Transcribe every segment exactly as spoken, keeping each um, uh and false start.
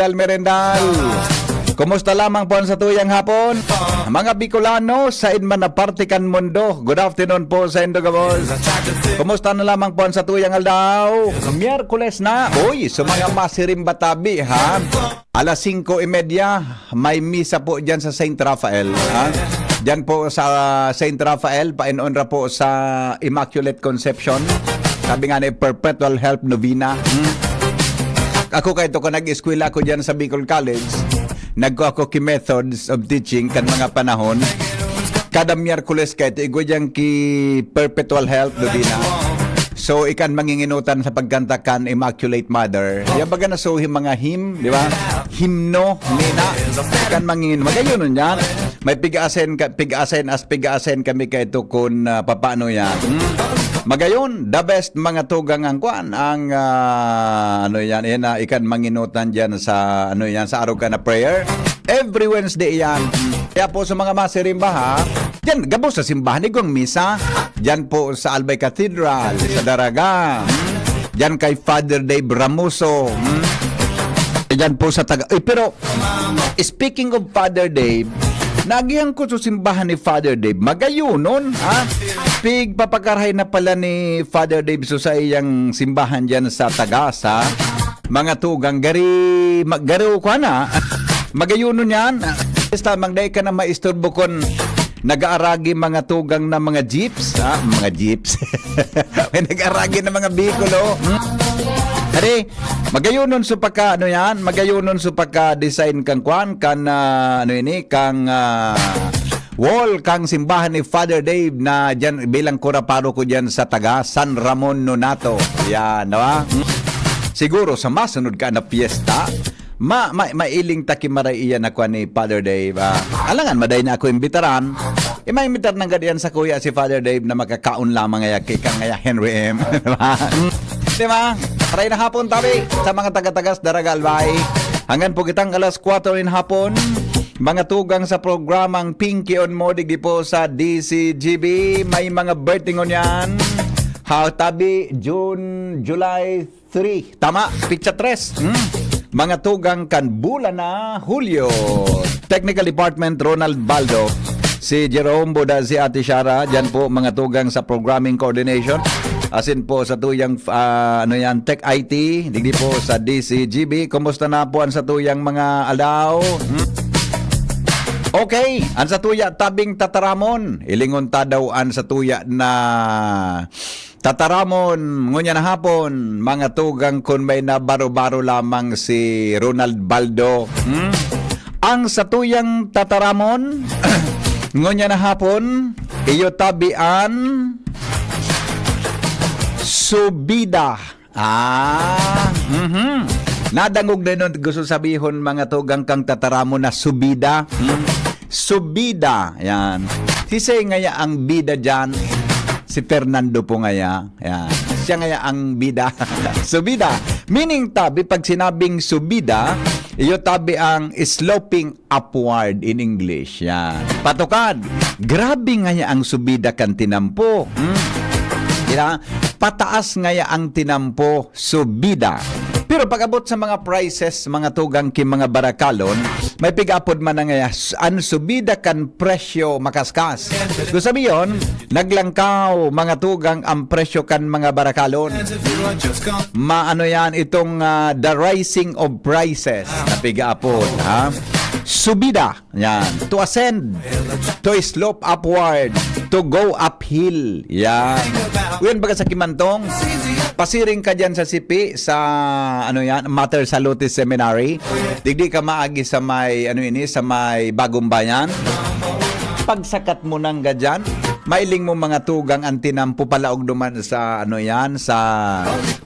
Merendal, Merendal. Kumusta lamang po ang satuyang hapon? Mga Bicolano, sain man na parte kan mundo. Good afternoon po sa indo gabos. Kumusta na lamang po ang satuyang aldaw? Miyerkules na. Uy, sa mga masirimba tabi, ha? Alas singko y media, may misa po dyan sa Saint Raphael, ha? Dyan po sa Saint Raphael, pa in honor po sa Immaculate Conception. Sabi nga ni Perpetual Help Novena. Hmm? Ako kaito, kung nag-eskwela ako dyan sa Bicol College, nagko ako ki methods of teaching kan mga panahon. Kada Miyerkules kaito, igwa dyan ki Perpetual Help Novena. So, ikan manginginutan sa pagkanta kan Immaculate Mother. Yan baga na so, yung mga hymn, di ba? Himno, nina. Ikan mangingin-, magayon nun yan. May pigasen, ka, pigasen, as pigasen kami kaito kun ah, papaano yan. Hmm? Magayon, the best mga tugang ang kwan. Ang, ah, ano yan, yan na, ikan manginutan dyan sa, ano yan, sa araw ka na prayer. Every Wednesday yan. Kaya po sa mga masirimba, ha, dyan, gabos sa simbahan, igwang misa. Dyan po sa Albay Cathedral, sa Daraga. Hmm? Dyan kay Father Dave Ramuso. Hmm? Dyan po sa taga... Eh, pero, speaking of Father Dave, nagihan ko sa simbahan ni Father Dave. Magayunon, ha? Pigpapakarahay na pala ni Father Dave so sa iyang simbahan dyan sa Tagasa. Mga tugang, gari, mag, gari ko na. Magayunon yan. Basta, magdai ka na maisturbo kon nag-aaragi mga tugang na mga jeeps. Ha? Mga jeeps. May nag-aaragi na mga Bicol, oh. Hmm? Are, magayunon so pagka, ano yan? Magayunon so pagka-design kang kwan, kan, ah, ano ini, kang, ah, wall, kang simbahan ni Father Dave na dyan, bilang kura paroko dyan sa taga San Ramon Nonato. Yan, di ba? Hmm? Siguro sa masunod ka na piyesta, ma, ma, mailing ta ki maray iyan na kwan ni Father Dave. Ah, alangan, maday na ako imbitaran. Eh, maimbitar nang gadian sa kuya si Father Dave na makakaon lamang ngaya kay kang ngaya Henry M. Di ba? Di ba? Maray na hapon, tabi, sa mga taga-tagas, Daraga, Albay. Hanggang po kitang alas kwatro nin hapon, mga tugang sa programang Pinky on Mo, digdi po sa D C G B. May mga birthday ngunyan. Ha, tabi, June, July three. Tama, pitsa tres. Hmm. Mga tugang kan bulan na Hulyo. Technical Department, Ronald Baldo. Si Jerome Boda, si Ate Shara, dyan po mga tugang sa programming coordination. Asin po sa tuyang, ah, ano yan, Tech I T, digdi po sa D C G B. Kumusta na po ang sa tuyang mga alaw? Hmm? Okay, ang sa tuya, tabing tataramon. Ilingon ta daw ang sa tuya na tataramon, ngunyan na hapon, mga tugang kun may na baro-baro lamang si Ronald Baldo. Hmm? Ang satuyang tataramon, ngunyan na hapon, iyo tabi an subida. Ah, mhm. Nadangog na nun, gusto sabihon, mga tugang kang tataramon na subida. Hmm? Subida. Yan. Si Sey ngaya ang bida dyan. Si Fernando po ngaya. Yan. Siya ngaya ang bida. Subida. Meaning tabi, pag sinabing subida, iyo tabi ang sloping upward in English. Yan. Patukad. Grabe ngaya ang subida kan tinampo. Hmm? Di ba? Pataas ngaya ang tinampo, subida. Pero pag-abot sa mga prices, mga tugang ki mga barakalon, may pig-apod man na ngaya, s-, an subida kan presyo makaskas. Gusto sabihin, naglangkaw, mga tugang, ang presyo kan mga barakalon. Maano yan, itong, ah, the rising of prices na pig-apod, ha? Subida. Yan. To ascend. To slope upward. To go uphill. Yan. Uyan baga sa Kimantong, pasiring ka dyan sa Sipi, sa, ano yan, Mater Salutis Seminary. Digdi ka maagi sa may, ano ini, sa may Bagong Bayan. Pagsakat mo nang gadyan, mailing mo mga tugang ang tinampo palaog duman sa, ano yan, sa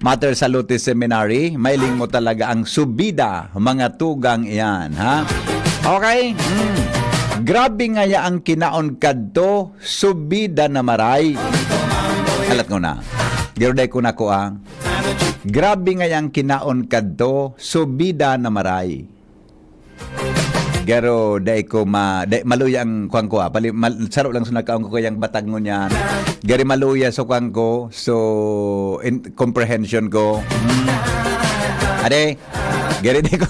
Mater Salutis Seminary. Mailing mo talaga ang subida, mga tugang iyan, ha? Okay? Hmm. Grabe ngaya ang kinaon kadto, subida na maray. Alat ko na. Giruday ko na ko, ah. Grabe ngaya ang kinaon kadto, subida na maray. Garo, dai ko ma-, dai, maluya ang kuwan ko, ah. Pali-, mal-, saro lang sa nagkaon ko kayang batag ngunyan. Gari maluya sa kuwan ko, so, in, comprehension ko. Hmm. Ade, gari dai ko,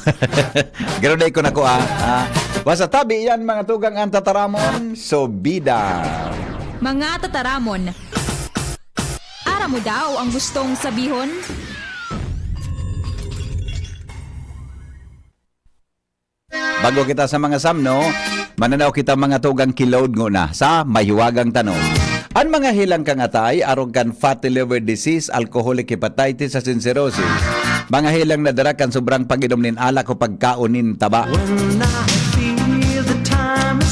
garo dai ko na kuha, ah. Basta tabi yan, mga tugang ang tataramon, so bida. Mga tataramon. Aram mo daw ang gustong sabihon? Bago kita sa mga samno, mananaw kita mga tugang ki Lord nguna sa mahiwagang tanong. An mga helang kan atay, arog kan fatty liver disease, alcoholic hepatitis, asin cirrhosis. Mga helang na dara kan sobrang pag-inom nin alak o pagkaon nin taba.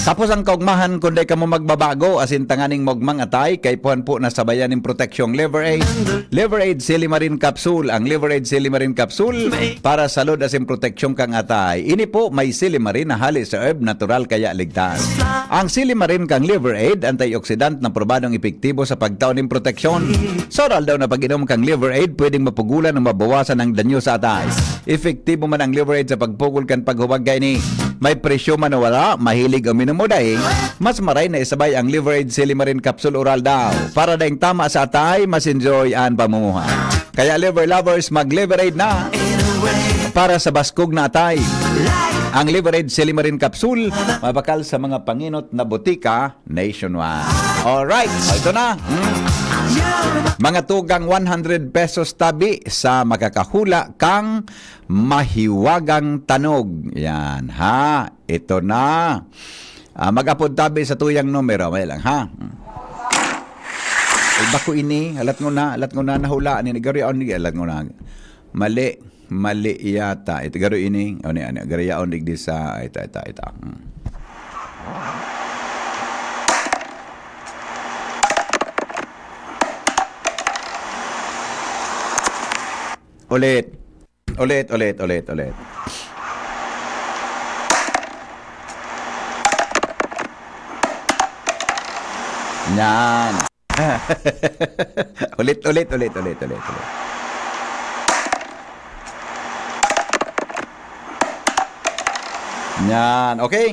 Tapos ang kaugmahan, kung dai kamo magbabago, asin tanganing maugmang atay, kaipuhan po na sabayan nin proteksyong Liver Aid. Liver Aid Silimarin Capsule. Ang Liver Aid Silimarin Capsule para salud asin proteksyon kan atay. Ini po may silimarin na hali sa herb, natural kaya ligtas. Ang silimarin kan Liver Aid, antioxidant na probadong epektibo sa pagtao nin proteksyon. Sa oral daw na pag-inom kan Liver Aid, pwedeng mapugulan o mabawasan ang danyo sa atay. Epektibo man ang Liver Aid sa pagpugol kan paghuwag kaini. May presyo man o wala, mahilig uminom o dai, mas maray na isabay ang Liver Aid Silimarin Capsule Oral daw. Para daing tama sa atay, mas enjoy an pamumuhay. Kaya Liver Lovers, mag-Liver Aid na para sa baskog na atay. Ang Liver Aid Silimarin Capsule, mabakal sa mga panginot na botika nationwide. Alright, ito na. Hmm. Mga tugang one hundred pesos tabi sa makakahula kang mahiwagang tanog. Yan, ha? Ito na. Ah, mag-apod tabi sa tuyang numero. May lang, ha? Hmm. Ay, bako ini. Alat ko na, alat ko na, nahula. Ani, garo yaon, alat ko na. Mali, mali yata. Ito, garo ini. Ano, ano, garo yaon, digdi sa, ito, ito, ito. Hmm. Ulit. Ulit, ulit, ulit, ulit. Yan. Ulit, ulit, ulit, ulit, ulit, ulit. Yan. Okay.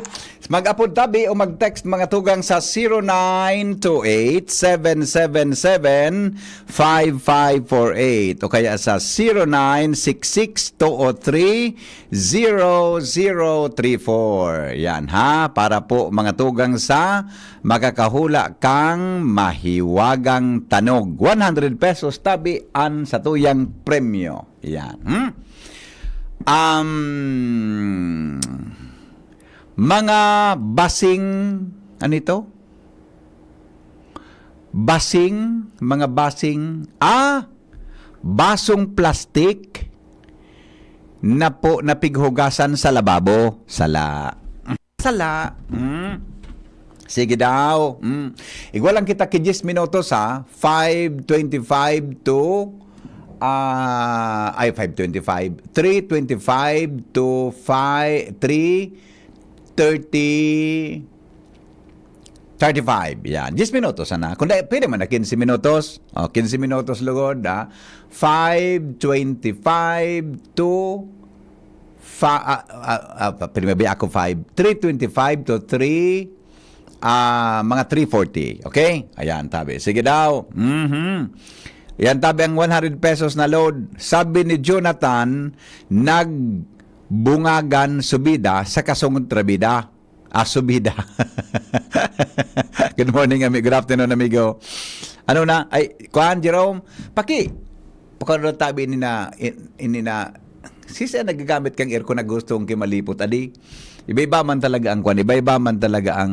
Mag-apod tabi o mag-text, mga tugang, sa zero nine two eight, seven seven seven, five five four eight o kaya sa zero nine six six two oh three, zero zero three four. Yan ha, para po, mga tugang, sa makakahula kang mahiwagang tanog. One hundred pesos tabi an satuyang premyo. Yan. Hmm? Um, mga basing, ano ito? Basing, mga basing, ah, basong plastik na po na pighugasan sa lababo. Sala. Sala. Mm. Sige daw. Mm. Igwa lang kita ki diyes minutos, ha. Five twenty-five to, ah, ay, five twenty-five. Three twenty-five to five, three thirty, thirty-five. Yan. Diyes minutos, sana. Kung da, pwede man na quince minutos. O, quince minutos lugod, ha. Five twenty-five to fa-, ah, ah, ah, pa-, pwede mabiya ako five. Three twenty-five to three, ah, mga three forty. Okay? Ayan, tabi. Sige daw. Mhm. Yan, tabi, ang one hundred pesos na load. Sabi ni Jonathan, nagbungagan subida sa kasong trabida. Ah, subida. Good morning, ami-, good afternoon, amigo. Ano na? Ay, kuan, Jerome? Paki, pakadro tabi ini na, in-, ini na, sisi ang nagagamit kang aircon na gustong kimalipot, adi? Iba-iba man talaga ang kuan, iba-iba man talaga ang,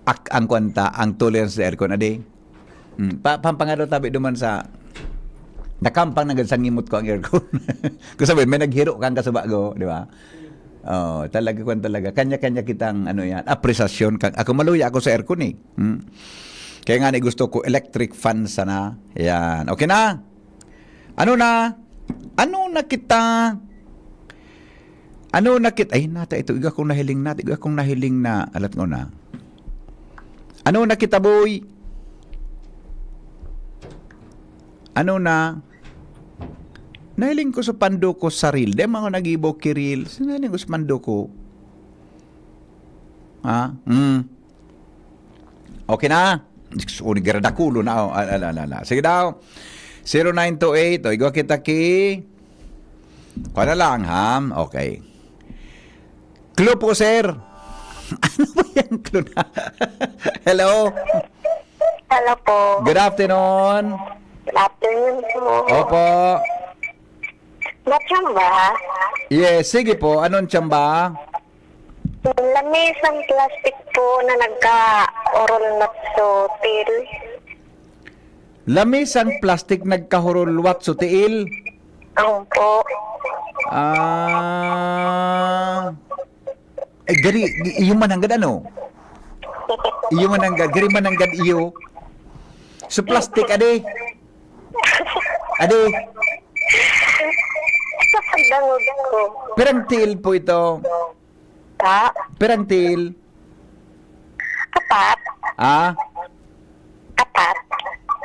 ak-, ang kuan ta, ang tolerance sa aircon, adi? Hmm, pa-, pampangaro tabi duman sa, nakampang na gad sa ngimot ko ang aircon. Kung sabihin, may naghiro kang kasubago, di ba? Oh, talaga, kwan talaga. Kanya-kanya kitang, ano yan, apresasyon. Kang, ako, maluya ako sa aircon eh. Hmm. Kaya nga ni gusto ko electric fan sana. Yan. Okay na? Ano na? Ano na kita? Ano na kit-, ay, nata ito. Iga kong nahiling nata. Iga kong nahiling na. Alat ko na. Ano na kita, boy? Ano na? Nahiling ko sa pando ko sa reel. Di man ako nag-ibo ki reel. Nahiling ko sa pando ko. Ha? Mm. Okay na? Diyos ko, nagiradakulo na. Oh, ala, ala, ala. Sige daw. Zero nine two eight. O, igwa kita ki. Kuha na lang, ha? Okay. Clue po, sir. Ano ba yung clue na? Hello? Hello po. Good afternoon. Good afternoon po. Opo. Machamba? Yes, sige po. Anong tsamba? Lamisang plastic po na nagka-orol na so til. Lamisang plastic nagkahurulwat so tiil. Opo. Ah. Eh, gari, iyo mananggad ano? Iyo mananggad, gari mananggad iyo. So plastic, adi. Adi, Sa pagdangog ko. Pirang tiil po ito? Pa? Pirang tiil? Apat? Ah? Apat?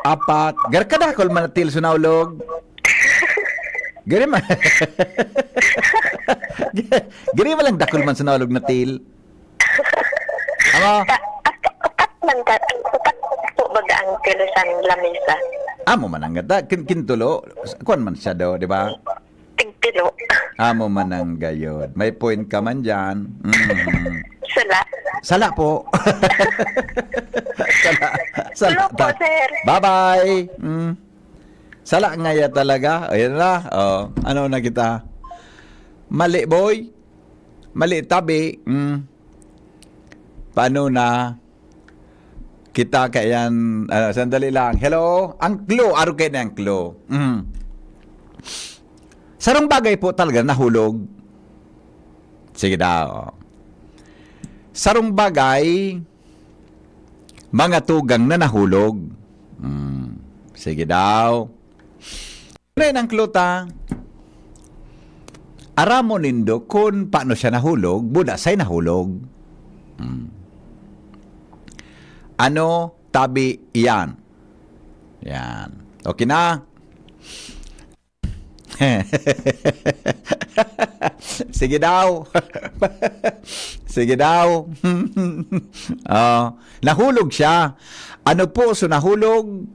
Apat. Gar kadakol man na tiil sa naulog. Gari man. Gari man lang dakol man sa naulog na tiil. Ama, Ka, apat, apat man ka. Apat po baga ang tirisan lamisa. Amo man ang gata. Kin-, kintulo. Kuan man siya daw, di ba? Tigpilo. Amo man ang gayod. May point ka man dyan. Mhm. Sala. Sala po. Sala. Sala. Hello po, sir. Bye-bye. Mm. Sala ngaya talaga. Ayan na. Oh, ano na kita? Mali, boy. Mali, tabi. Mm. Paano na? Kita kayan, ah, sandali lang. Hello? Ang clue. Aro kayo na ang clue. Mm. Sarong bagay po talaga nahulog. Sige daw. Sarong bagay, mga tugang na nahulog. Mm. Sige daw. Pre, ang clue ta, aramo nindo kun paano siya nahulog, buda say nahulog. Hmm. Ano, tabi, iyan. Yan. Okay na? Sige daw. Sige daw. Oh, nahulog siya. Ano po so nahulog?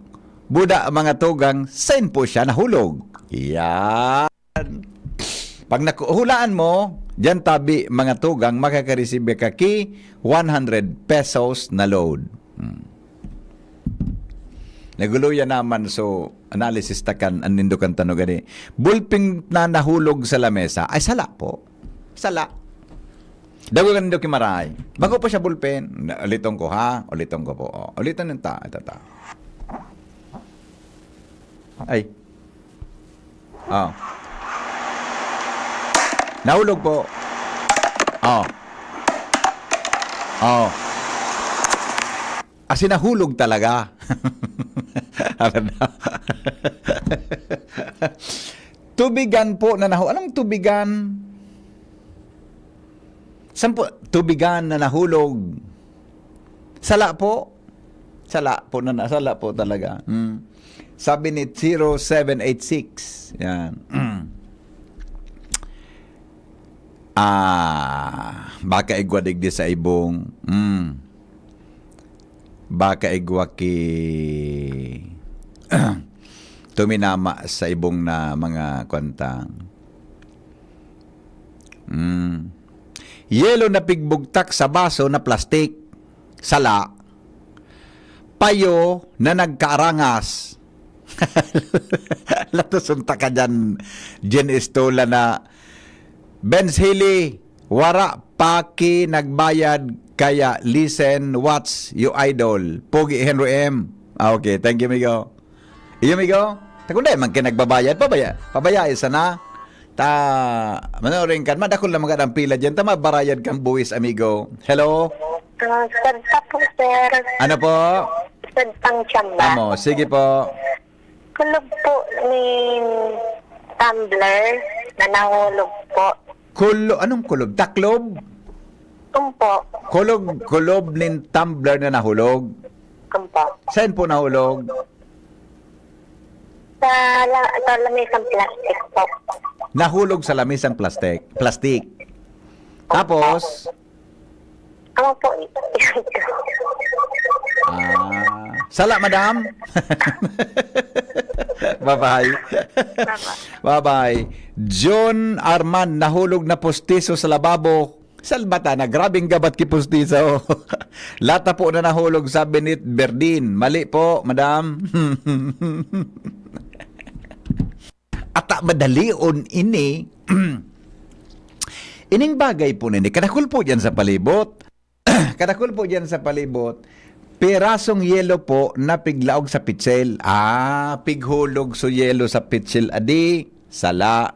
Buda, mga tugang, sain po siya nahulog? Yan. Pag naku-, hulaan mo, diyan tabi, mga tugang, makakareceive ka ki one hundred pesos na load. Hmm. Naguluyan naman, so, analysis ta kan, an nindo kan tanong gani. Bulping na nahulog sa lamesa. Ay, sala po. Sala. Dago ka nindo ki Maray. Bago pa siya bulpen. Na, uliton ko, ha? Uliton ko po. Oh, uliton yung ta. Ito, ta. Ay. Oh. Nahulog po. Oh. Oh. As in, nahulog talaga. Alam na. Tubigan po na nahu-, anong tubigan? Saan po? Tubigan na nahulog. Sala po. Sala po na, na-, sala po talaga. Mm. Sabi ni zero seven eight six. Yan. Ah, baka igwa digdi sa ibong. Mm. Baka igwa ki tuminama sa ibong na mga kwanta. Mm. Yelo na pigbugtak sa baso na plastik. Sala. Payo na nagkaarangas. Latoson ta ka dyan, Jen Estola na Benz Hilly, wara pa ki nagbayad, kaya listen, watch, you idol, Pogi Henry M. Ah, okay, thank you, migo. Iyo, migo? Ta kun dai man kayo nagbabayad, pabaya-, pabayai sana. Ta, manoring kan, madakol na mga ang pila dyan, ta mabarayad kang buwis, amigo. Hello? Ah, sad pa po, sir. Ano po? Sad pang tsamba. Amo, sige po. Kulob po nin tumbler na nahulog po. Kulo-, anong kulob? Taklob? Umpo. Kulob, kulob nin tumbler na nahulog? Umpo. Saan po nahulog? Sa la-, sa lamisang plastic po. Nahulog sa lamisang plastic, plastic. Tapos? Ako po. Ah, sala, madam. Bye-bye. Bye-bye. Bye-bye. John Arman, nahulog na pustiso sa lababo. Salbata na, grabing gabat ki pustiso. Lata po na nahulog, sabi ni Berdin. Mali po, madam. Ata madalion ini. Ining bagay po nini, kadakul po diyan sa palibot. Kadakul po diyan sa palibot. Pirasong yelo po na piglaog sa pitsel. Ah, pighulog so yelo sa pitsel. Adi, sala.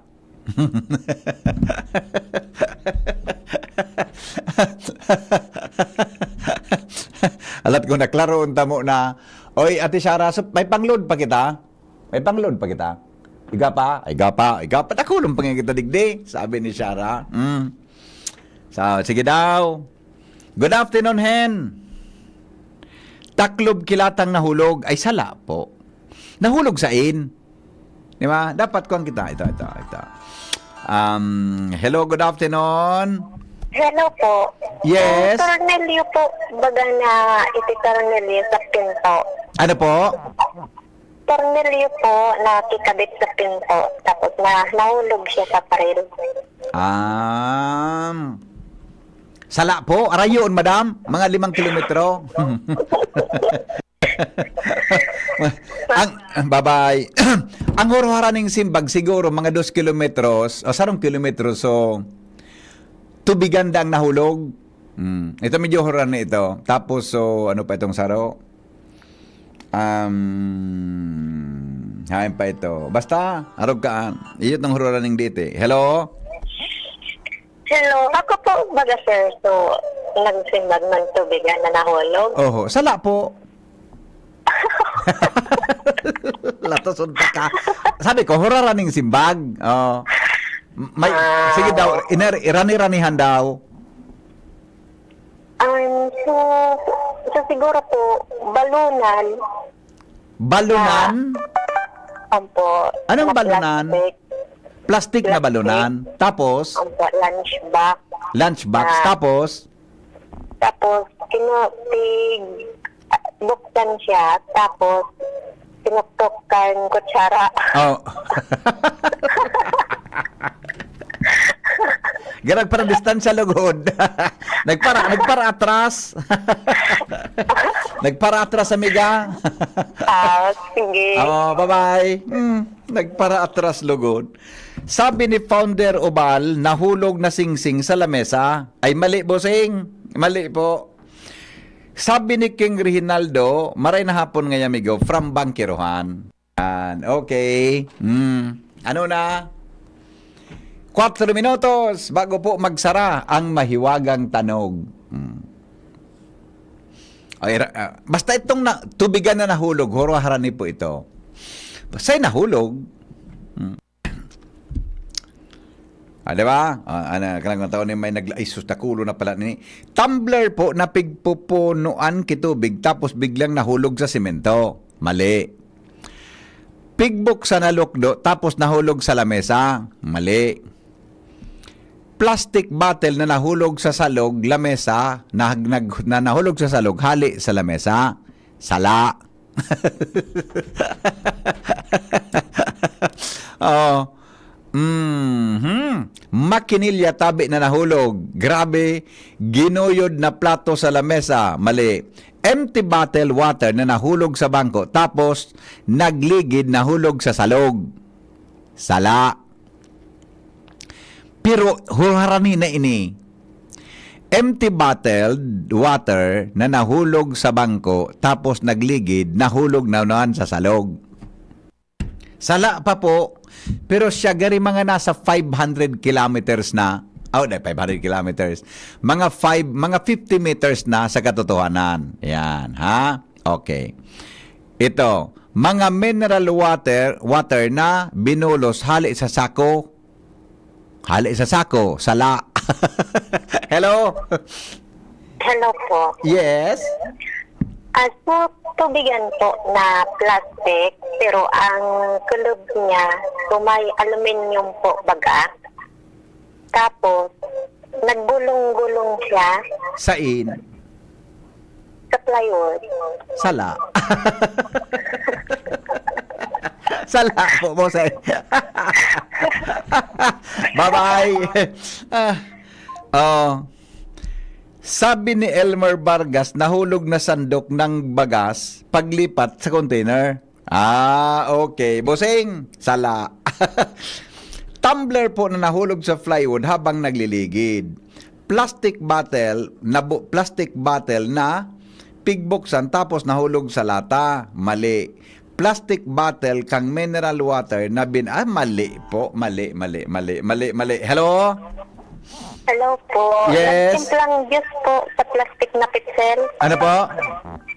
Alat ko, naklaro unta mo na. Oy, Ate Shara, so, may pangload pa kita? May pangload pa kita? Iga pa, iga pa, iga pa. Takulon pa nga kita digdi, sabi ni Shara. Mm. So, sige daw. Good afternoon, Hen. Taklob kilatang nahulog. Ay, sala po. Nahulog sa in. Di ba? Dapat kuwan kita. Ito, ito, ito. Um, hello, good afternoon. Hello po. Yes. Si Cornelio po, baga na iti Cornelio sa pinto. Ano po? Tornilyo po na kikabit sa pinto, tapos na, nahulog siya sa pared. Um, sala po, arayon, madam, mga limang kilometro. Ang, bye-bye. Ang hurhura ning simbag, siguro, mga dos kilometros, o sarong kilometro, so, tubigan da ang nahulog. Hmm. Ito medyo hurra na ito. Tapos, so, ano pa itong saro? Um, hain pa ito. Basta, arog ka, ah. Iyo tong hurra ning diti. Hello? Hello, ako po baga, sir. So, nagsimbag man tubigan na nahulog. Oho, sala po. Latos unta ka. Sabi ko, hurara ning simbag. Oh. May, Ah. Sige daw, iner-, irani-ranihan daw. Um, so, so siguro po, balunan. Balunan? Ampo. Anong Na balunan? Plastic. Plastic na Plastic. Balunan. Tapos? Ampo, lunch box. Lunch box. Ah. Tapos? Tapos, kinu-, pig-, buksan siya, tapos, tinuktok kan kutsara. Oh. Ganag para distansya lugod. Nagpara, nagpara atras. Nagpara atras, amiga. Ah, sige. Oh, bye-bye. Hmm, nagpara atras lugod. Sabi ni Founder Ubal, nahulog na singsing sa lamesa. Ay, mali, bossing. Mali po. Sabi ni King Reginaldo, maray na hapon nga amigo, from Bangkirohan. Yan, okay. Hmm. Ano na? Kwatro minutos bago po magsara ang mahiwagang tanog. Hmm. Ay, ra-, ah, basta itong na, tubigan na nahulog, horo harani po ito. Basta nahulog. Hmm. Ah, di ba? Ah, ano, kanang tao ni may nagla-, ay, sus, nakulo na pala ni. Tumbler po na pigpupunuan ki tubig tapos biglang nahulog sa semento. Mali. Pigbuksan na lukdo tapos nahulog sa lamesa. Mali. Plastic bottle na nahulog sa salog, lamesa, na, nag-, na nahulog sa salog, hali sa lamesa. Sala. Oh. Mhm. Makinilya tabi na nahulog. Grabe, ginuyod na plato sa lamesa. Mali. Empty bottle water na nahulog sa bangko, tapos nagligid, nahulog sa salog. Sala. Pero hurharani na ini. Empty bottled water na nahulog sa bangko, tapos nagligid, nahulog na naman sa salog. Sala pa po, pero siya gari mga nasa five hundred kilometers na. Oh, di, five hundred kilometers. Mga five, mga fifty meters na sa katotohanan. Yan, ha? Okay. Ito, mga mineral water, water na binulos hali sa sako. Hali sa sako, sala. Hello? Hello po. Yes? Ah, so, tubigan po na plastic, pero ang kulog niya, so may aluminium po baga. Tapos, naggulong-gulong siya Sain? sa plywood. Sala. Sala po, bossing. Bye-bye. Ah, oh. Sabi ni Elmer Vargas, nahulog na sandok ng bagas paglipat sa container. Ah, okay. Bossing, sala. Tumbler po na nahulog sa plywood habang nagliligid. Plastic bottle, nabu-, plastic bottle na pigbuksan tapos nahulog sa lata. Mali. Plastic bottle kang mineral water na bin-, ah, mali po. Mali, mali, mali, mali, mali. Hello? Hello po. Yes. Nagtimplang juice po sa plastic na pitsil. Ano po?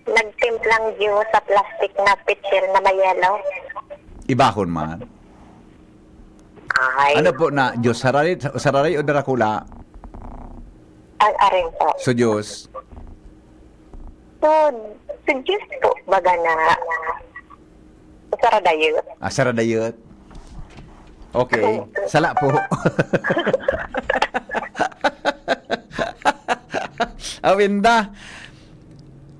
Nagtimplang juice sa plastic na pitsil na may yellow. Ibahon man. Ay. Ano po na, juice? Sararay, sararay o Dracula? Ang aring po. So, juice? So, so juice po, baga na. Saradayot. Ah, saradayot. Okay. Sala po. Awinda.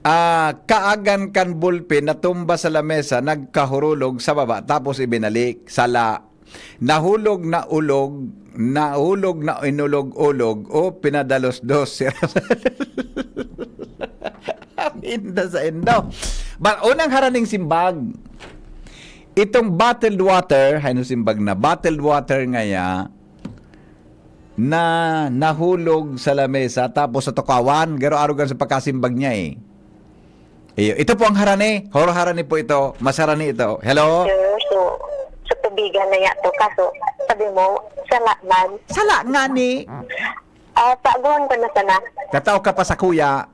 Ah, kaagan kan bulpe natumba sa lamesa, nagkahurulog sa baba, tapos ibinalik. Sala. Nahulog na ulog, nahulog na inulog-ulog, o pinadalos-dos. Inda sa indo. Ba, unang haraning simbag. Itong bottled water, hay no simbag na, bottled water ngaya, na nahulog sa lamesa, tapos sa tukawan, garo arugan sa pagkasimbag niya eh. Iyo, ito po ang harani. Horo harani po ito. Mas harani ito. Hello? Sir, so, sa tubigan na yato. Kaso, sabi mo, sala man. Sala nga ni. Ah, taguan ko na sana. Tataw ka pa sa kuya.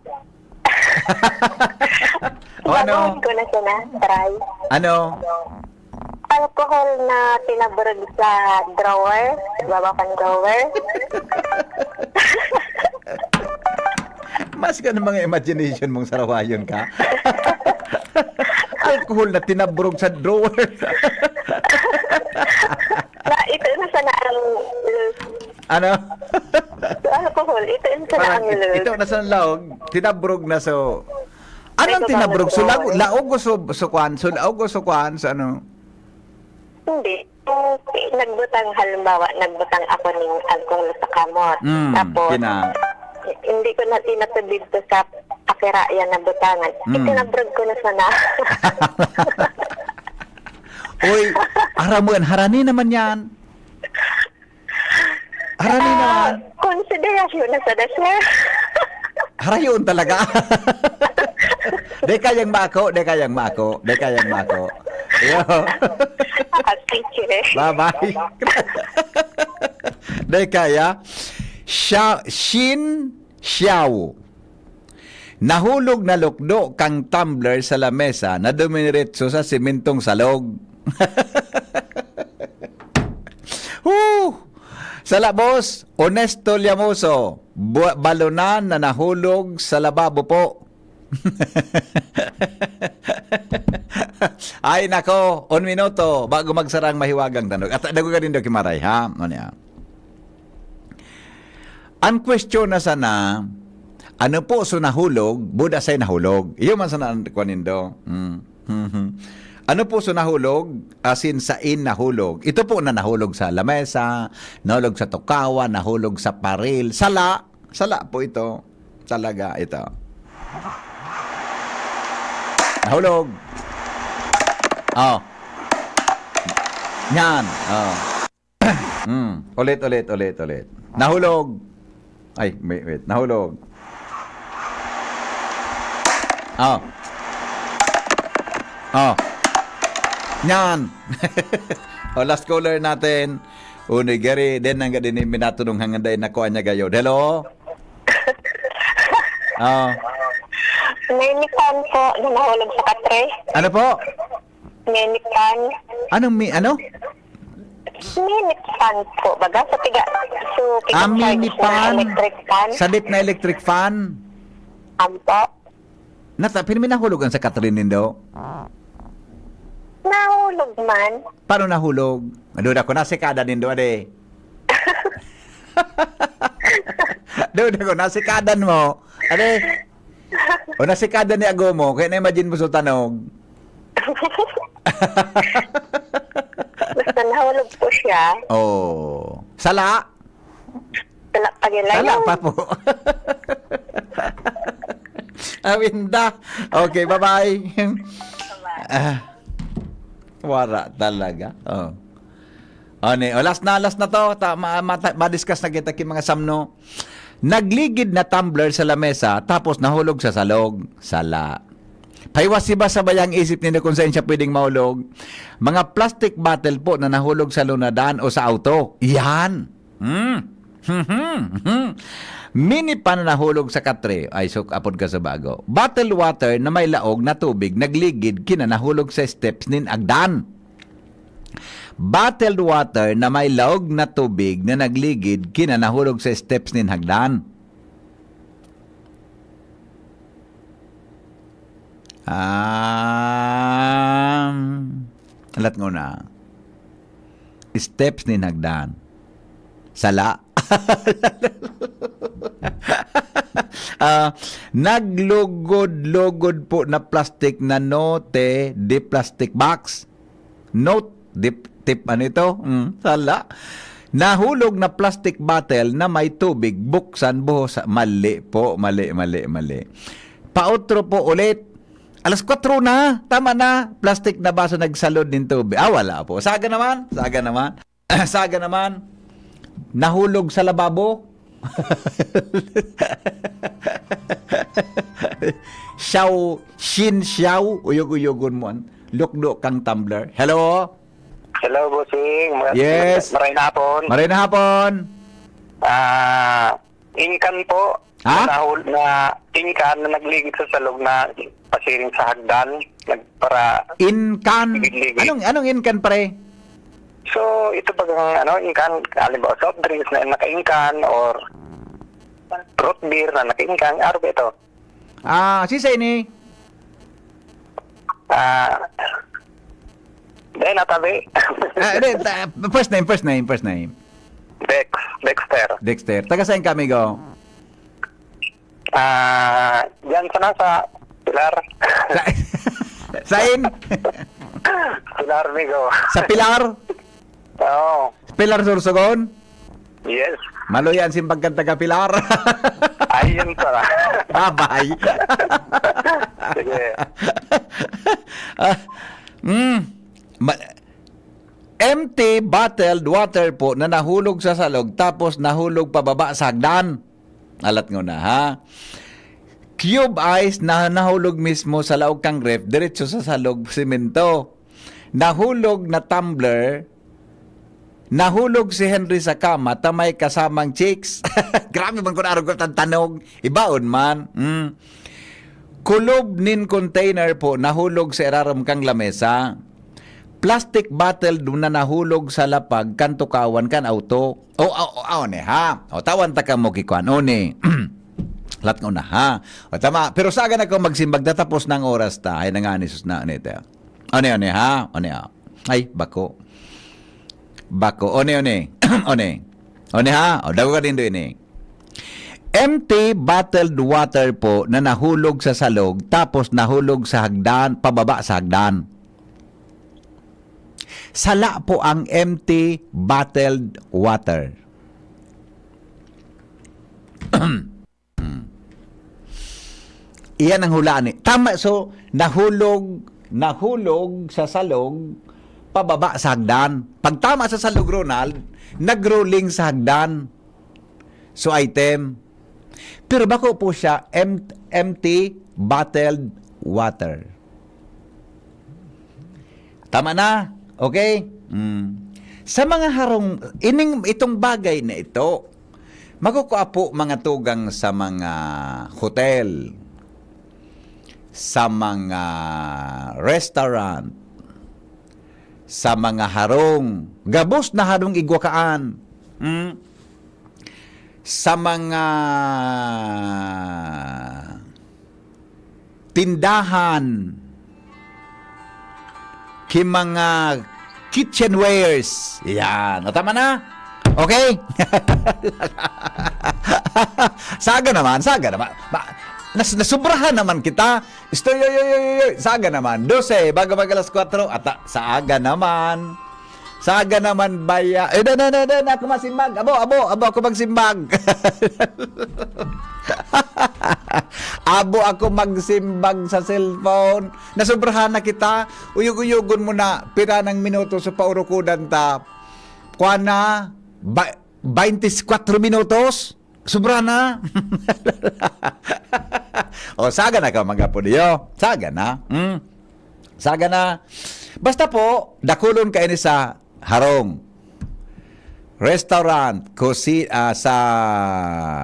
O ano? Taguan ko na sana. Try. Ano? Alcohol na tinaburog sa drawer, sa baba kan drawer. Mas ka ng mga imagination mong sarawayon ka. Alcohol na tinaburog sa drawer. Na, ito na sana ang, uh, Ano? So, alcohol, ito yung sa Parang ang it-, loob. Ito na sa laog, tinabrog na so. Anong Ito ba tinabrog? So, laog, magdrawing? Laog o so, so kwan? So, laog o so kwan? So, ano? Hindi. Kung nagbutang, halimbawa, nagbutang ako ng alcohol sa kamot. Mm, Tapos, kina- hindi ko na tinatubig to sa pakirayan na butangan. Mm. Itinabrog ko na sana. Uy, aram mo yan, harani naman yan. Harani Ah, naman. Konsiderasyon na sana, sir. Harayon talaga. Di kayang mako, di kayang mako, di kayang mako. Yo. Ah, sige. Bye-bye. Di kaya. Sha-, Shin Xiao. Nahulog na lukdo kang tumbler sa lamesa na dumiretso sa simentong salog. Huh! Sala, boss, Honesto Llamoso, bu-, balonan na nahulog sa lababo po. Ay, nako, un minuto, bago magsarang mahiwagang tanog. At dago ka din daw kimaray, ha? Ano niya? Ang question na sana, ano po so nahulog, buda say nahulog? Iyo man sana ang kwan nindo. Mm. Mhm. Ano po so nahulog? As in, sain nahulog? Ito po na nahulog sa lamesa, nahulog sa tukawan, nahulog sa paril. Sala, sala po ito. Talaga ito. Nahulog. Oh. Yan. Oh. Mm. Ulit, ulit, ulit, ulit. Nahulog. Ay, wait, wait. Nahulog. Oh. Oh. Yan. O, last caller natin. Unoy, gari, then ang gadi ni minatunong hanggang dahil nakuha niya gayod. Hello? Oh. May nipan po na nahulog sa katre. Ano po? Minipan. Anong mi-, ano? Minipan po, baga sa piga. So, Ah, piga-charge na minipan. Electric fan. Sabit na electric fan. Ampo. Nata, pero may nahulog ang sa Catherine nindo? Nahulog man. Paano nahulog? Duda ko, nasikada nindo, ade. Duda ko, nasikadan mo. Ade. O nasikadan ni ago mo, kaya na-imagine mo sa tanog. Basta nahulog po siya. Oh. Sala? Sala pa gila Sala yun. pa po. Awinda. Okay, bye-bye. Ah, wala talaga. Oh. Ano eh, oh, last na, last na to. Ta-, ma-, ma-, ma-discuss na kita ki mga samno. Nagligid na tumbler sa lamesa, tapos nahulog sa salog. Sala. Paiwas-iwas sa bayang isip nindo kung saan siya pwedeng mahulog. Mga plastic bottle po na nahulog sa lunadan o sa auto. Yan. Hmm. Mini pan na nahulog sa katre. Ay, so, apod ka sa bago. Bottled water na may laog na tubig nagligid kina nahulog sa steps nin agdan. Bottled water na may laog na tubig na nagligid kina nahulog sa steps nin hagdan. Um, alat nguna. Steps nin hagdan. Sala. Ah, naglugod-lugod po na plastic na note de plastic box. Note, dip, tip, ano ito? Mm, sala. Nahulog na plastic bottle na may tubig, buksan, buhos. Mali po, mali, mali, mali. Pautro po ulit. Alas kwatro na, tama na. Plastic na baso nagsalod nin tubig. Ah, wala po. Saga naman, saga naman. Saga naman, nahulog sa lababo. Xiao, Shin Xiao, uyog-uyogon mo an lukdo kang tumbler. Hello? Hello, bossing. Mar-, Yes. maray na hapon. Maray na hapon. Ah, inkan po. Ha? Nahul-, na inkan na nagligid sa salog na pasiring sa hagdan. Nagpara- Inkan. Ligid-ligid. Anong, anong inkan, pre? So, ito pag ang, ano, inkan, halimbawa, soft drinks na nakainkan or root beer na nakainkan, ano ba ito? Ah, si Seni? Ah, dahil natabi. Ah, hindi, ta-, first name, first name, first name. Dex, Dexter. Dexter. Taga saan ka, amigo? Ah, diyan sana sa Pilar. Sa, saan? Pilar, amigo. Sa Pilar? Oo. Pilar Sorsogon? Yes. Maluyan simbag kan taga Pilar. Ayun pala. Babay. Sige. Ah, mm, ma- empty bottled water po na nahulog sa salog tapos nahulog pababa sa hagdan. Alat ngona, ha? Cube ice na nahulog mismo sa laog kang ref, diretso sa salog semento. Nahulog na tumbler, nahulog si Henry sa kama ta may kasamang chicks. Grabe man kun arog tan tanog. Ibaon man. Mm. Kulob nin container po nahulog sa irarom kang lamesa. Plastic bottle na nahulog sa lapag kan tukawan kan auto. O, o, o, o, ne, ha? O, tawan ta kamo ki kwan. O, ne. Lat ngona, ha? O, tama. Pero sagan ako magsimbag, tatapos na ang oras ta. Ay, nangani, sus na, nito. O, ne, o, ne, ha? O, ne, ha? Ay, bako. Bako. O, ne, o, ne. O, ne. O, ne, ha? O, dago ka din do ini. Empty bottled water po na nahulog sa salog, tapos nahulog sa hagdan, pababa sa hagdan. Sala po ang empty bottled water. Iyan ang hulaan ni. Tama, so, nahulog, nahulog sa salog, pababa sa hagdan. Pagtama sa salog, Ronald, nag-rolling sa hagdan. So, item. Pero bako po siya, em-, empty bottled water. Tama na? Okay? Mm. Sa mga harong, ining, itong bagay na ito, makukua po mga tugang sa mga hotel, sa mga restaurant, sa mga harong, gabos na harong igwa kaan. Mm. Sa mga tindahan, ki mga kitchenwares. Yan. O, tama na? Okay? Saga naman, saga naman. Ma- nas- nasubrahan naman kita. Isto, yoy, yoy, yoy, yoy, yoy. Saga naman. Dose, bago mag alas kwatro. Ata, saga naman. Saga naman, baya. Eh, dan, dan, dan, dan, ako masimbag. Abo, abo, abo, ako magsimbag. Abo, ako magsimbag sa cellphone. Nasubrahan na kita. Uyog-uyogon mo na. Pira ng minuto sa paurukudan ta. Kuha na, ba, twenty-four minutos. Sobra na. O, saga na ka, mga podiyo. Saga na. Hmm? Saga na. Basta po, dakulon ka ini sa harong. Restaurant, kusi, ah, sa,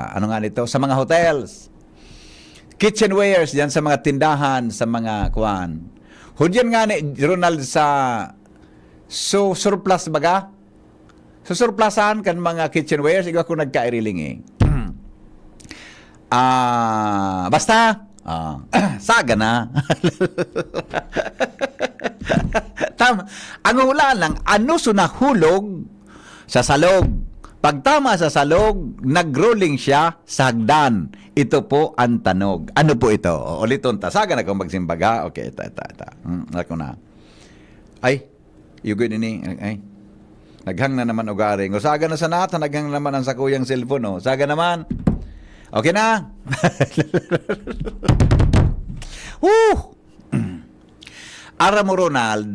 ano nga nito, sa mga hotels. Kitchenwares, dyan sa mga tindahan, sa mga kuan. Hudyan nga ni Ronald sa, so, surplus baga? Sa surplasan kan mga kitchenwares, igwa ko nagkairiling eh. Ah, basta, ah, saga na. Tama. Ang hulaan lang, ano so nahulog sa salog? Pagtama sa salog, nag-rolling siya sa hagdan. Ito po ang tanog. Ano po ito? O, uliton ta. Saga na kung magsimbag, ha? Okay, ito, ito, ito. Hmm, ako na. Ay, yugo ini. Ay. Naghang na naman ugaring. O, saga na sana at naghang naman ang sakuyang cellphone, oh. Saga naman. Okay na? Woo! Aram mo, Ronald,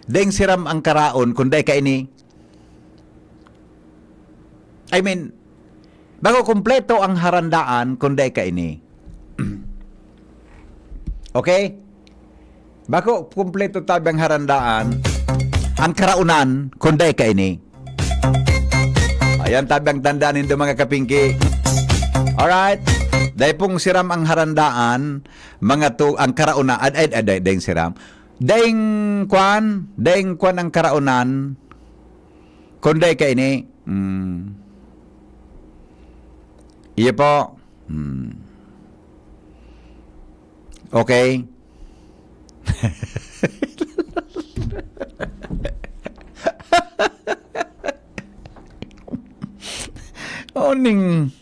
deng siram ang karaon, kung dai ka ini. I mean, bako kompleto ang harandaan, kung dai ka ini. Okay? Bako kompleto tabi ang harandaan, ang karaunan, kung dai ka ini. Ayan, tabi ang tanda nindo, mga kapingki. Alright? Dai pong siram ang harandaan, mga to, ang karauna, ad, ad, ad, dai, dai siram. Daing kwan, daing kwan ang karaunan, kung dai ka ini. Mm. Iyo po. Mm. Okay. Mao ning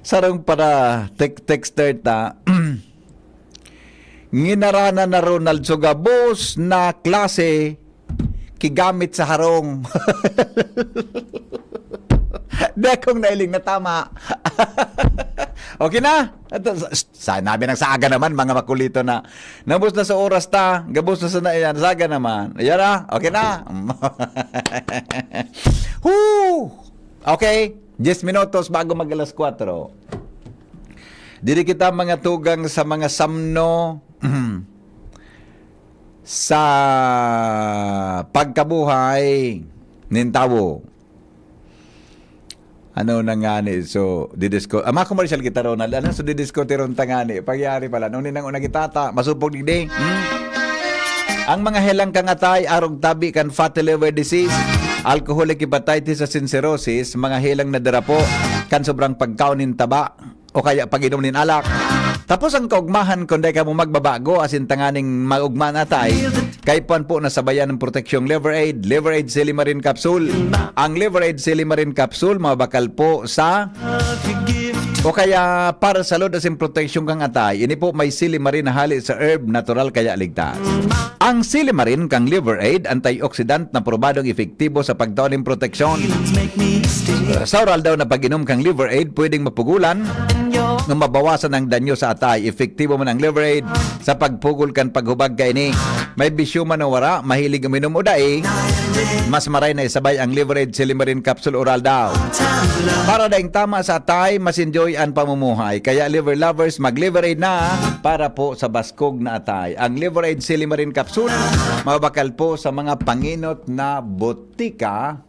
sarong para tek-, texter ta. Nginaranan na Ronald sa gabos na klase ki gamit sa harong. Dakong nailing na tama. Okay na? Ito, sa, sa, sabi ng sa aga naman, mga makulito na. Nabos na sa oras ta, gabos na sa na, yan, saga naman. Yan na, okay na. Woo! Okay, diyes minutos bago mag alas kwatro. Diri kita mga tugang sa mga samno sa pagkabuhay nin tawo. Ano na nga ni? So, didisco-, ah, mga commercial kita, Ronald. Ano? So, didiscoteron ta nga ni. Pagyari pala. Nung ninang una kita ta, masupog digdi. Hmm? Ang mga helang kangatay, arog tabi kan fatty liver disease, alcoholic hepatitis sa cirrhosis, mga helang na darapo, kan sobrang pagkaon nin taba, o kaya pag-inom nin alak. Tapos ang kaugmahan, kung dai kamo magbabago, asin tanganing maugma na tay, kaipuhan po na sabayan ng proteksyong Liver Aid, Liver Aid Silimarin Capsule. Ang Liver Aid Silimarin Capsule, mabakal po sa, o kaya para sa load asin proteksyon kang atay, ini po may silimarin na hali sa herb, natural kaya ligtas. Ang silimarin kang Liver Aid, antioxidant na probadong epektibo sa pagtao nin proteksyon. Sa oral daw na pag-inom kang Liver Aid, pwedeng mapugulan na mabawasan ang danyo sa atay. Epektibo man ang Liver Aid sa pagpugol kan paghubag kaini. May bisyo man o wara, mahilig uminom o dai, mas maray na isabay ang Liver Aid Silimarin Capsule Oral daw. Para daing tama sa atay, mas enjoy ang pamumuhay. Kaya Liver Lovers, mag-Liver Aid na para po sa baskog na atay. Ang Liver Aid Silimarin Capsule, mabakal po sa mga panginot na botika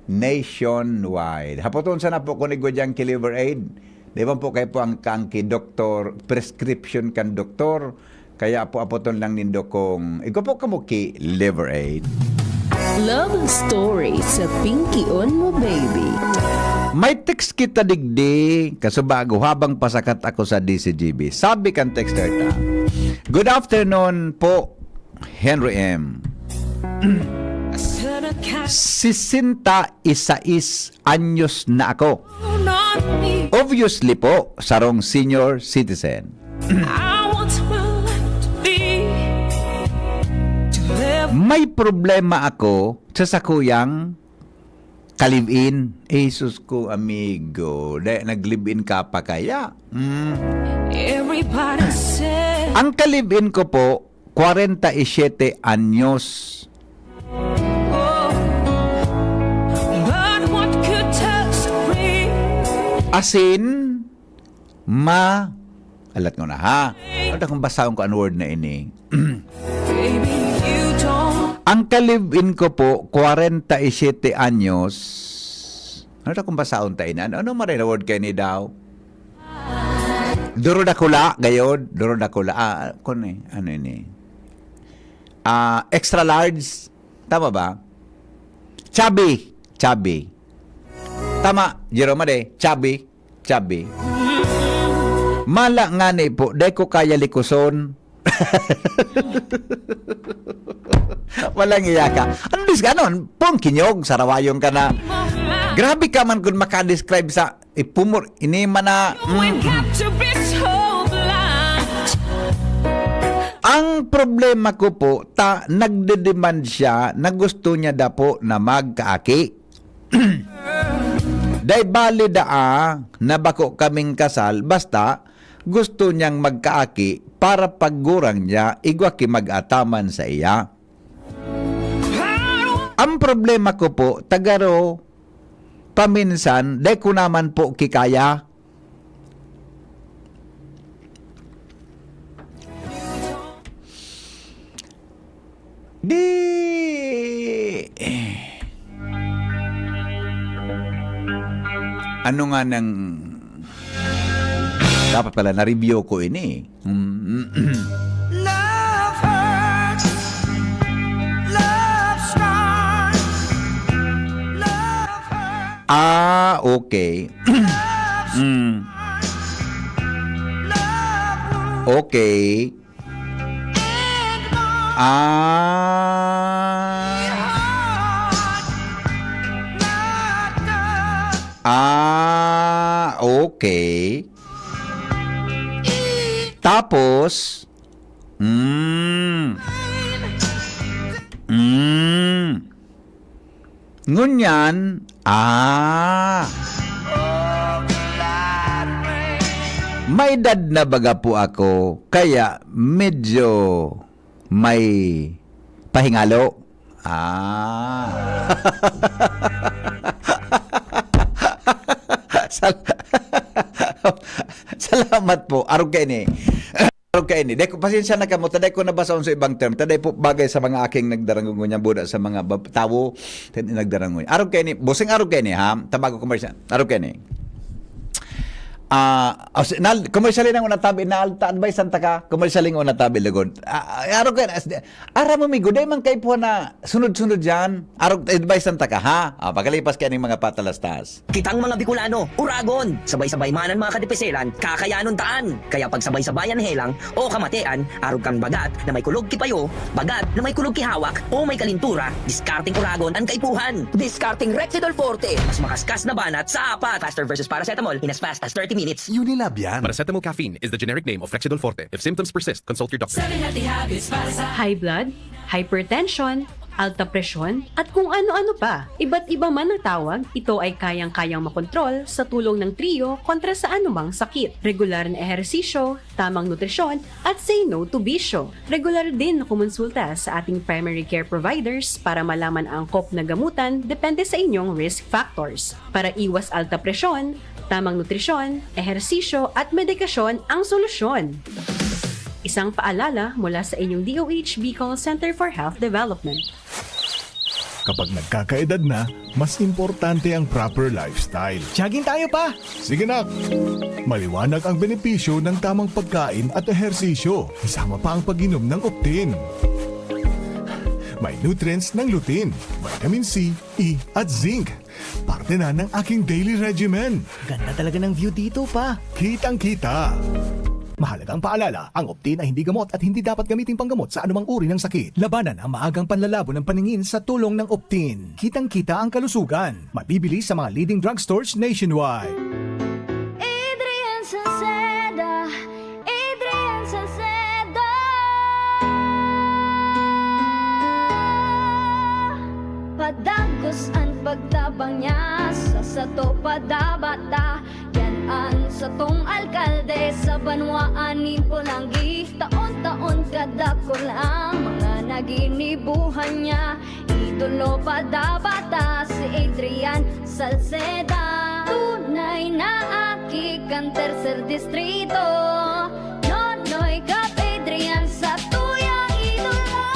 nationwide. Hapoton sana po kung igwa dyan ki Liver Aid. Di ba po kayo po ang, ang ki doktor, prescription kan doktor? Kaya po apoton lang nindo kung igwa po kamo ki Liver Aid. Love story sa Pinky on mo, baby. May text kita digdi, kasubago habang pasakat ako sa D C G B. Sabi kan texter ta, "Good afternoon po, Henry M. Sesenta y seis anyos na ako. Obviously po, sarong senior citizen. May problema ako sa sakuyang ka-live-in." Jesus ko, amigo. Dahil nag-live-in ka pa kaya? Mm. Ang ka-live-in ko po, kwarenta y siyete anyos. Asin, ma-, alat ko na, ha? Ano kung basahon ko ang word na ini? Ang ka-live-in ko po, kwarenta y siyete anyos. Ano kung basahon ta ini? Ano, ano maray na word kayo ni daw? Duro dakula, gayod. Duro dakula. Ah, kun eh, ano ini? Ah, extra large. Tama ba? Chubby. Chubby. Tama, Jerome, de. Chubby. Chubby. Mala nga ni po, dai ko kaya likuson. Walang iya ka. Ano dis-, ano? Pong kinyog, sarawayon ka na. Grabe ka man kung makadescribe sa ipumor, ini man na, mm. Ang problema ko po, ta, nagde-demand siya na gusto niya dapo na magkaaki. Dai bali daa na bako kaming kasal, basta gusto niyang magkaaki para paggurang niya, igwa ki mag-ataman sa iya. Ang problema ko po, tagaro, paminsan, dai ko naman po kikaya. Di, ano nga nang, dapat pala na-review ko ini. Mm. Love hurts. Love scars. Love hurts. Ah, okay. Love Mm. Love wounds. Okay. And more. Ah. Heart, not done. Ah. Okay. Tapos, mm, mm, ngunyan, ah, may edad na baga po ako, kaya medyo may pahingalo. Ah. Sal-, salamat po. Arog kaini. Arog kaini. Dai ko, pasensya na kamo, ta dai ko nabasahon sa ibang term. Ta dai po bagay sa mga aking nagdarangog ngunyan, buda sa mga bab-, tawo, tin-, nagdarangog. Arog kaini. Bossing, arog kaini, ha? Tabago commercial. Arog kaini. Ah, as-, nal-, commercial lang una tabi, naalta, advice ang taka, commercial lang una tabi, lugod. Ah, ah, arog kaini, as-, aram mo, migo, dai man kaipuhan na sunod-sunod yan. Arog, advice ang taka, ha? Ah, pagkalipas kaini mga patalastas. Kitang mga Bicolano, Uragon! Sabay-sabay man an mga kadipiselan, kakayanon taan! Kaya pagsabay-sabayan helang o kamatean, arog kan bagat na may kulog ki payo, bagat na may kulog ki hawak, o may kalintura, diskarteng Uragon an kaipuhan! Diskarteng Rexidol Forte, mas makaskas na banat sa apat! Faster versus paracetamol in as fast as thirty minutes. Unilab yan. Paracetamol caffeine is the generic name of Rexidol Forte. If symptoms persist, consult your doctor. Seven healthy habits para sa High blood, hypertension, alta presyon, at kung ano-ano pa. Iba't iba man ang tawag, ito ay kayang-kayang makontrol sa tulong ng Trio kontra sa anumang sakit. Regular na ehersisyo, tamang nutrisyon, at say no to bisyo. Regular din na kumonsulta sa ating primary care providers para malaman ang angkop na gamutan depende sa inyong risk factors. Para iwas alta presyon, tamang nutrisyon, ehersisyo, at medikasyon ang solusyon. Isang paalala mula sa inyong D O H Bicol Center for Health Development. Kapag nagkakaedad na, mas importante ang proper lifestyle. Jogging tayo, pa! Sige, nak! Maliwanag ang benepisyo ng tamang pagkain at ehersisyo, kasama pa ang pag-inom ng Optin. May nutrients ng lutein, vitamin C, E, at zinc. Parte na ng aking daily regimen. Ganda talaga ng view dito, pa. Kitang-kita. Mahalagang paalala, ang Optin ay hindi gamot at hindi dapat gamiting panggamot sa anumang uri ng sakit. Labanan ang maagang panlalabo ng paningin sa tulong ng Optin. Kitang-kita ang kalusugan. Mabibili sa mga leading drugstores nationwide. Adrian Salceda, Adrian Salceda. Padagos an pagtabang niya sa sato, padabata. Yan an satong alkalde sa banwaan nin Polangui. Taon-taon kadakul ang mga naginibuhan niya. Idolo padabata si Adrian Salceda. Tunay na aki kan Tercer Distrito. Nonoy Cap Adrian sa tuyang idolo.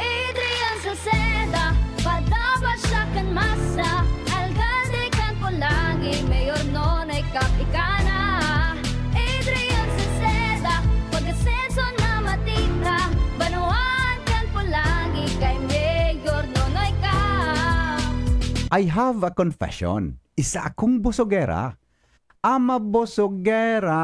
Adrian Salceda, padaba siya kan masa. Alkalde kan Polangui, Mayor Nonoy Cap ika na. Adrian Salceda, pag-asenso na matira. Banwaan kan Polangui kay Mayor Nonoy Cap. I have a confession. Isa akong busogera. Ama busogera.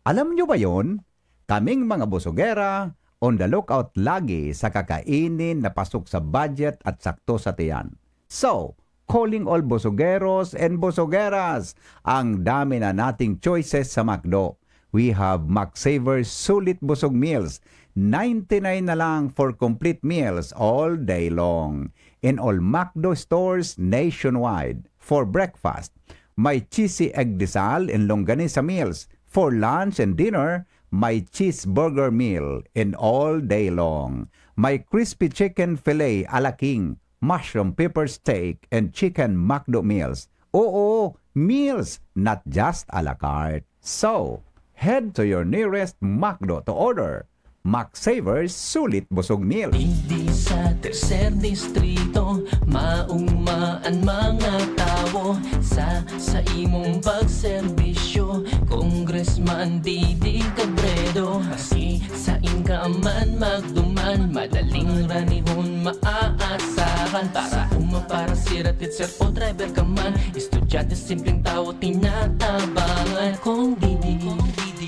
Alam nyo ba yon? Kaming mga busogera, on the lookout lagi sa kakainin na pasok sa budget at sakto sa tiyan. So, calling all busogeros and busogeras, ang dami na nating choices sa McDo. We have McSavers Sulit Busog Meals, ninety-nine na lang for complete meals all day long. In all McDo stores nationwide. For breakfast, may cheesy egg desal in longganisa meals. For lunch and dinner, may cheeseburger meal in all day long. May crispy chicken fillet a la king, mushroom pepper steak, and chicken McDo meals. Oo, meals, not just a la carte. So, head to your nearest McDo to order McSavers Sulit Busog Meal. Digdi sa Tercer Distrito, maugma an mga tawo. Sa saimong pagserbisyo, Congressman Didi Cabredo. Maski sain ka man magduman, madaling ranihon maaasahan. Para uma, para sira, teacher o driver ka man, estudyante, simpleng tawo, tinatabangan. Kong Didi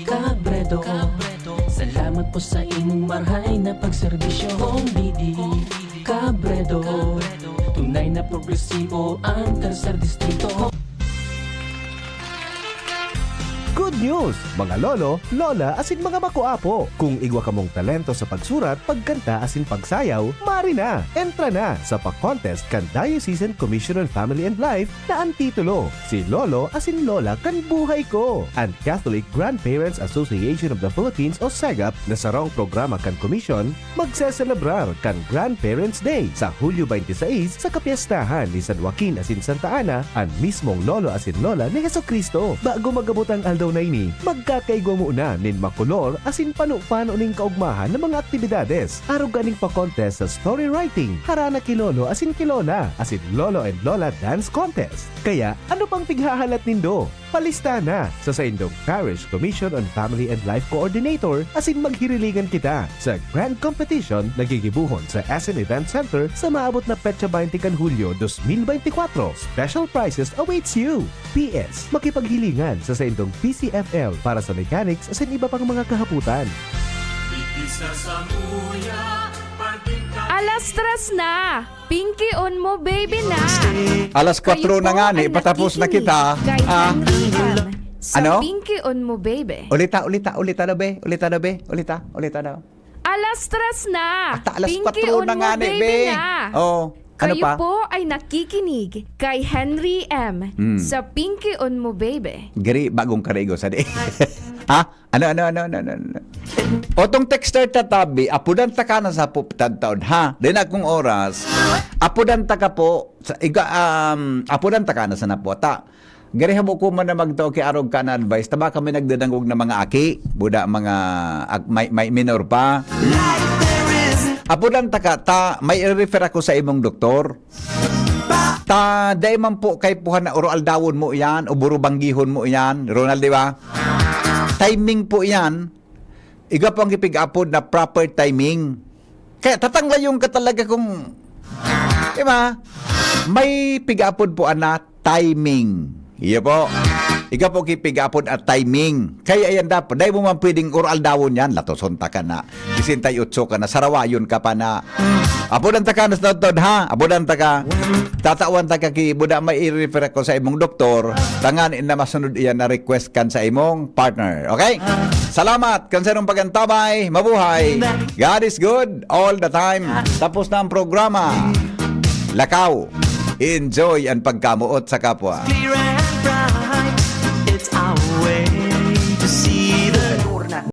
Cabredo, salamat po sa imong marhay na pagserbisyo. Kong Didi Cabredo, tunay na progresibo ang Tercer Distrito. News, mga lolo, lola, asin mga makuapo. Kung igwa kamong talento sa pagsurat, pagkanta, asin pagsayaw, mari na! Entra na sa pa-contest kan Diocesan Commission on Family and Life na an titulo, Si Lolo asin Lola kan Buhay Ko. An Catholic Grandparents Association of the Philippines o CEGAP na sarong programa kan komisyon, magseselebrar kan Grandparents' Day sa Hulyo twenty-six sa kapyestahan ni San Joaquin asin Santa Ana, an mismong lolo asin lola ni Jesu-Cristo. Bago mag-abot ang aldaw na ini, magkakaigwa muna nin makolor asin pano-pano nin kaugmahan na mga aktibidades. Arog kaning pa-contest sa story writing, harana ki lolo asin ki lola, asin lolo and lola dance contest. Kaya, ano pang pighahalat nindo? Palista na sa saindong Parish Commission on Family and Life Coordinator asin maghirilingan kita sa Grand Competition na gigibohon sa S M Event Center sa maabot na petsa twenty kan Hulyo dos mil bente kwatro. Special prizes awaits you! P S, makipaghilingan sa saindong P C F L para sa mechanics asin iba pang mga kahapotan. Alas tres na! Pinkion mo, baby na! Alas kwatro na nga ni, patapos na kita. Kay Ah, Henry M. Sa Ano? Pinkion mo, baby. Ulita, ulita, ulita daw, be. Ulita daw, be. Ulita, ulita daw. Alas tres na! Ata alas Pinkion kwatro na mo, nga ni, baby be. Na! Oh, ano Kayo pa? Po ay nakikinig kay Henry M. Mm. Sa Pinkion mo, baby. Giri, bagong karigo sa di. Ha? Ano, ano, ano, ano, ano, ano? O tong texter tatabi, apudan ta ka na sa puptad taon, ha? Din akong oras, apudan ta ka po, sa, iga, um, apudan ta ka na sa naputa. Gari habo ko man na magtao ki arog ka na advice, taba kami nagdadangog na mga aki, buda mga ag- may, may minor pa. Apudan ta ka, ta, may i-refer ako sa imong doktor. Ta, dai man po kay puhan na uro aldawon mo iyan, o buro banggihon mo iyan, Ronald, di ba? Timing po iyan. Iga po ang ipig-apod na proper timing. Kaya tatanglayon ka talaga kung, di ba? May pig-apod po ana timing. Iyo po. Ikaw po kipig-apod at timing. Kaya yan dapat. Dahil mo man pwedeng uro aldawon yan. Latoson ta ka na. Sesenta y ocho ka na. Sarawayon ka pa na. Apudan ta ka na sa tod, ha? Apudan ta ka. Tatawan ta ka ki buda may i-refer ako sa imong doktor. Tangan na masunod iyan na request kan sa imong partner. Okay? Salamat kan sa inong pagantabay. Mabuhay. God is good all the time. Tapos na ang programa. Lakaw. Enjoy ang pagkamuot sa kapwa. Clear and bright, it's our way to see.